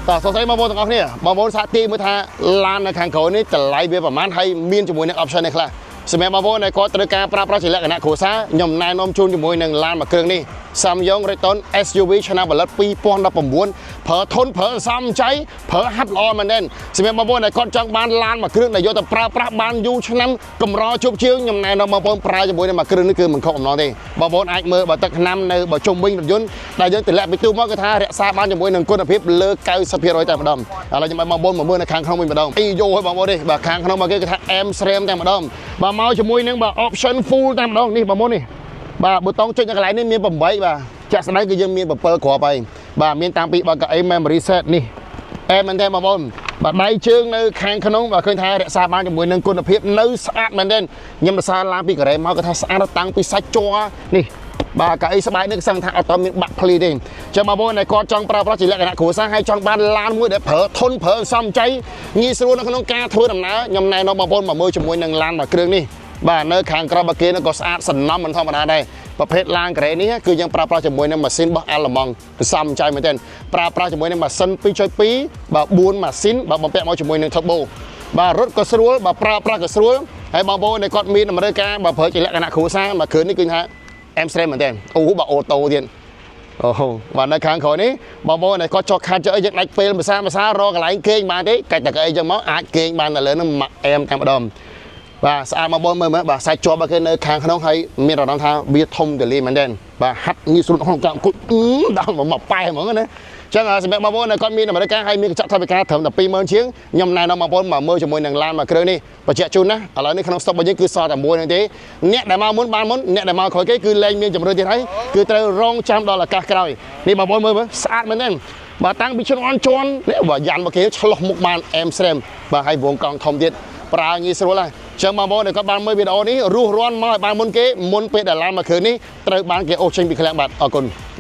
តោះសួស្តីបងប្អូនទាំងអស់គ្នា។បងប្អូនសាកទាយមើលថាឡាននៅខាងក្រោយនេះតម្លៃវាប្រហែលហើយមានជាមួយនឹង option នេះខ្លះសម្រាប់បងប្អូនដែលគាត់ត្រូវការប្រើប្រាស់ជាលក្ខណៈគ្រួសារខ្ញុំណែនាំជូនជាមួយនឹងឡានមួយគ្រឿងនេះ SsangYong Rexton SUV ឆ្នាំផលិត2019ប្រើធនប្រើសំចៃប្រើហាត់ល្អមែនទែនសម្រាប់បងប្អូនដែលគាត់ចង់បានឡានមួយគ្រឿងដែលយកទៅប្រើប្រាស់បានយូរឆ្នាំកម្រជោគជើងខ្ញុំណែនាំបងប្អូនប្រើជាមួយនឹងមួយគ្រឿងនេះគឺមិនខុសកំណត់ទេ។បងប្អូនអាចមើលបើទឹកថ្នាំនៅបើជុំវិញរថយន្តដែលយើងទម្លាក់ពីទូមកគឺថារក្សាបានជាមួយនឹងគុណភាពលើ90%តែម្ដងឥឡូវខ្ញុំឲ្យបងប្អូនមកមើលនៅខាងក្នុងវិញម្ដងអីយោឲ្យបងប្អូននេះបាទខាងក្នុងមកគេគឺថា អែមស្រេមតែម្ដងបាទមកជាមួយនឹងបាទ option full តែម្ដងនេះបងប្អូននេះ បាទប៊ូតុងចុចនៅកន្លែងនេះមាន8បាទជាក់ស្ដែងគឺយើងមាន7គ្រាប់ហើយបាទមានតាំងពីបើកៅអី memory set នេះអែមែនទេបងប្អូនបាទដៃជើងនៅខាងក្នុងបាទឃើញថារក្សាបានជាមួយនឹងគុណភាពនៅស្អាតមែនទេខ្ញុំសរសើរឡានពីកូរ៉េមកគឺថាស្អាតតាំងពីសាច់ជ័រនេះបាទកៅអីស្បែកនេះគឺសឹងថាអត់តមានបាក់ភ្លីទេចឹងបងប្អូនដែលគាត់ចង់ប្រើប្រាស់ជាលក្ខណៈគ្រួសារហើយចង់បានឡានមួយដែលប្រើធន់ប្រើសំចៃងាយស្រួលនៅក្នុងការធ្វើដំណើរខ្ញុំណែនាំបងប្អូនមកមើលជាមួយនឹងឡានមួយគ្រឿងនេះ បាទនៅខាងក្រៅបាគេនោះក៏ស្អាតសំណំមិនធម្មតាដែរប្រភេទឡានកូរ៉េនេះគឺយើងប្រើប្រាស់ជាមួយនឹងម៉ាស៊ីនរបស់អាល្លឺម៉ង់សំចៃមែនទែនប្រើប្រាស់ជាមួយនឹងម៉ាស៊ីន2.2បាទ4ម៉ាស៊ីនបាទបំពាក់មកជាមួយនឹង turbo បាទរត់ក៏ស្រួលបាទប្រើប្រាស់ក៏ស្រួលហើយបងប្អូនដែលគាត់មានតម្រូវការបាទប្រើជាលក្ខណៈគ្រួសារបាទគ្រឿងនេះគឺថាអែមស្រេមមែនទែនអូបាទ auto ទៀតអូហូបាទនៅខាងក្រោយនេះបងប្អូនដែលគាត់ចុះខាត់ចុះអីយើងដាច់ពេលភាសាភាសារកន្លែងគេងបានទេកាច់តែកៅអីចឹងមកអាចគេងបាននៅលើហ្នឹងម៉ាក់អែមតែម្ដង បាទស្អាតមកបងមើលមើលបាទសាច់ជាប់របស់គេនៅខាងក្នុងហើយមានអារម្មណ៍ថាវាធំទូលាយមែនទែនបាទហាត់ងាយស្រួលក្នុងការអង្គុយអឺដល់មកប៉ែហ្មងណាចឹងសម្រាប់បងប្អូនដែលគាត់មានតម្រូវការហើយមានកញ្ចក់ថវិកាត្រឹមតែ20000ជាងខ្ញុំណែនាំបងប្អូនមកមើលជាមួយនឹងឡានមួយគ្រឿងនេះបញ្ជាក់ជូនណាឥឡូវនេះក្នុងស្តុករបស់យើងគឺសល់តែមួយហ្នឹងទេអ្នកដែលមកមុនបានមុនអ្នកដែលមកក្រោយគេគឺលែងមានជំរឿនទៀតហើយគឺត្រូវរងចាំដល់ឱកាសក្រោយនេះបងប្អូនមើលមើលស្អាតមែនទែនបាទតាំងពីជំនាន់ជន់នេះបាទយ៉ាន់មកគេឆ្លោះមុខបានអែមស្រែមបាទហើយវងកង់ធំទៀតប្រើងាយស្រួលហើយចឹងបងប្អូនដែលគាត់បានមើលវីដេអូនេះរស់រាន់មកឲ្យបានមុនគេមុនពេលដែលឡានមកគ្រឿងនេះត្រូវបានគេអូសចេញពីឃ្លាំងបាទអរគុណ។